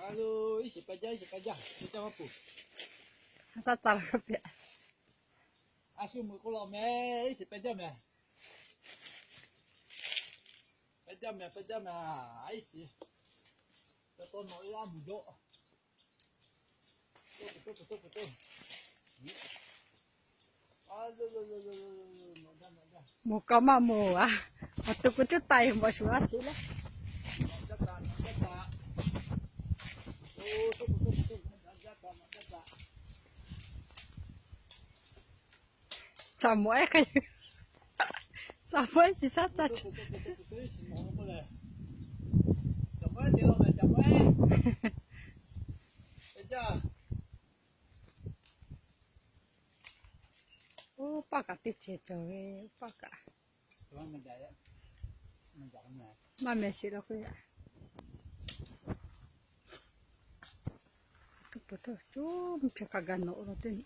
A lo, iˉ shiˍ peh jaˇ, iˉ shiˍ peh jaˇ, peh jaˇ maˇ puˬ. Shaˉ caˇ la kaˇ pehꞈ. A shu meuꞈ k'oˆ la meh, iˉ shiˍ peh jaˇ meh. Peh jaˇ meh, peh jaˇ meh, iˉ shiˍ. Peh taw nawˬ iˉ laˇ mvuhˬ jaw. Mvuhˬ kaꞈ maˇ mvuhˬ a, awˬ to k'o cuˇ taiˍ mawꞈ shuˍ a sheˍ le. Ca mawꞈ ehˉ hk'e, ca mawꞈ ehˉ chi shaˉ caˇ chi. Oˇ paˆ kaꞈ teˇ ceuˬ cawˬ ve, oˇ paˆ kaꞈ. Maˇ meh sheˍ la k'o yaꞈ. Tuˇ peuˬ htawˇ coˇ mvuhˇ hpehꞈ hk'a gaˬ nawꞈ la teˇ nyi.